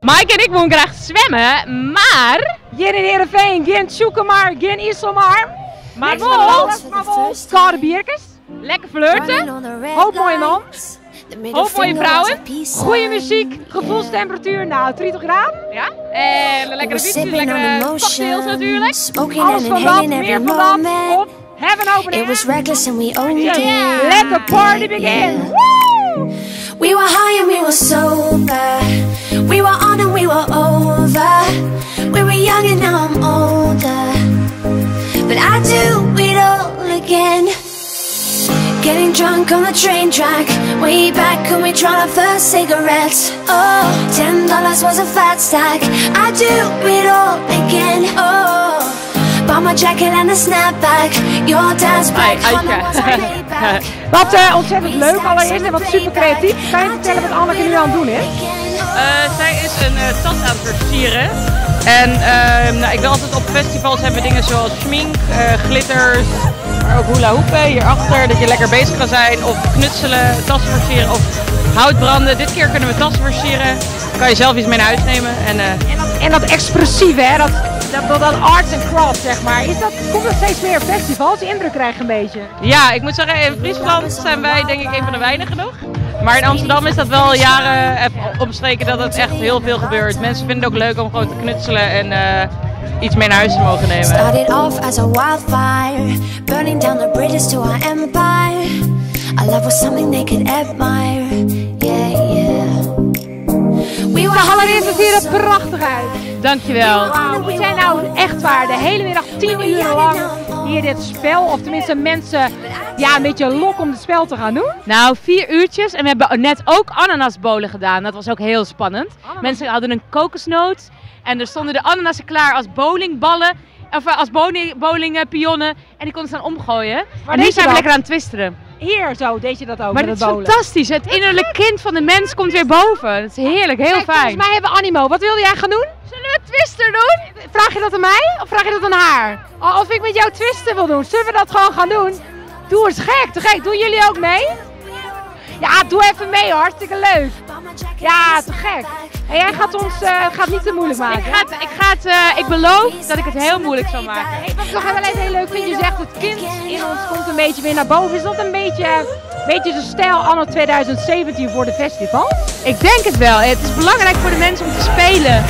Maaike en ik woene graach swimme, mar. Hjir yn Heerenveen, gjin Tsjûkemar, gjin Iselmar. Mar wol. Mar wol kâlde bierkes. Lekker flirte. Hoop moaie man. Hoop moaie vrouwen. Goeie muzyk, gefoelstemperatuer, nou 30 graden. Ja, en lekkere biertjes, lekkere cocktails natuurlijk. Alles van dat, meer van dat op Heaven Open Air. It was reckless and we owned it. Let the party begin! Woo! We were high and we were sober. We were on and we were over. We were young and now I'm older. But I do it all again. Getting drunk on the train track. Way back when we tried our first cigarettes. Oh, $10 was a fat stack. I do it all again. Oh, bought my jacket and a snapback. Your dad's black Hi, Honda was a Maybach. Wat ontzettend leuk allereerst en wat super creatief. Kan je vertellen wat Anneke nu aan het doen is? Zij is een tas aan het versieren. En nou, ik wil altijd op festivals hebben dingen zoals schmink, glitters, maar ook hula hoepen hierachter. Dat je lekker bezig kan zijn of knutselen, tassen versieren of hout branden. Dit keer kunnen we tassen versieren. Dan kan je zelf iets mee naar huis nemen. En En dat expressieve, hè? Dat arts and crafts, zeg maar. Komt dat steeds meer op festivals? Die indruk krijg je een beetje. Ja, ik moet zeggen, in Friesland zijn wij denk ik een van de weinigen nog. Maar in Amsterdam is dat wel jaren even omstreken dat het echt heel veel gebeurt. Mensen vinden het ook leuk om gewoon te knutselen en iets mee naar huis te mogen nemen. Started off as a wildfire, burning down the bridges to our empire. Our love was something they could admire. Yeah. We were Nou, allereerst, het ziet er prachtig uit. Dankjewel. Wauw, we zijn nou echt waar de hele middag 10 uur lang hier dit spel, of tenminste mensen, ja, een beetje lok om het spel te gaan doen. Nou, 4 uurtjes en we hebben net ook ananasbolen gedaan. Dat was ook heel spannend. Ananas. Mensen hadden een kokosnoot en er stonden de ananassen klaar als bowlingballen, of als bowlingpionnen en die konden ze dan omgooien. Waar En nu deed je zijn we dat? lekker aan het twisteren. Hier zo deed je dat ook Maar met dit het is bowlen. fantastisch. Het innerlijk kind van de mens komt weer boven. Het is heerlijk, heel Kijk, fijn. Volgens mij hebben we animo. Wat wilde jij gaan doen? Zullen we twister doen? Vraag je dat aan mij of vraag je dat aan haar? Of ik met jou twisten wil doen. Zullen we dat gewoon gaan doen? Doe eens gek, te gek. Doen jullie ook mee? Ja, doe even mee hoor. Hartstikke leuk. Ja, te gek. En jij gaat ons gaat niet te moeilijk maken. Ik beloof dat ik het heel moeilijk zal maken. Hey, wat ik nog wel even heel leuk vind, je zegt het kind in ons komt een beetje weer naar boven. Is dat een beetje de stijl anno 2017 voor de festival? Ik denk het wel. Het is belangrijk voor de mensen om te spelen.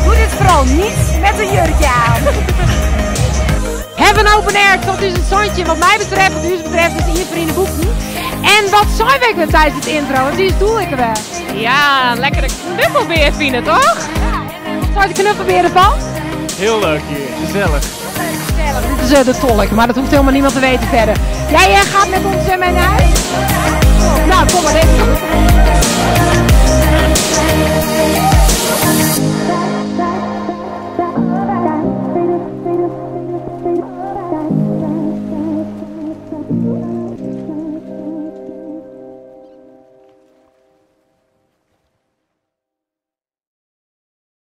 Doe dit vooral niet met een jurkje aan. Heaven Open Air, tot is het zandje. Wat mij betreft, wat u betreft, is hier vrienden boeken. En wat zijn wij weer tijdens het intro? Want die is doel ik weer. Ja, lekkere knuffelbeer vinden, toch? Wat zou de knuffelberen van? Heel leuk hier, gezellig. Gezellig. Dit is de tolk, maar dat hoeft helemaal niemand te weten verder. Jij gaat met ons mee naar huis? Nou, kom maar, deze.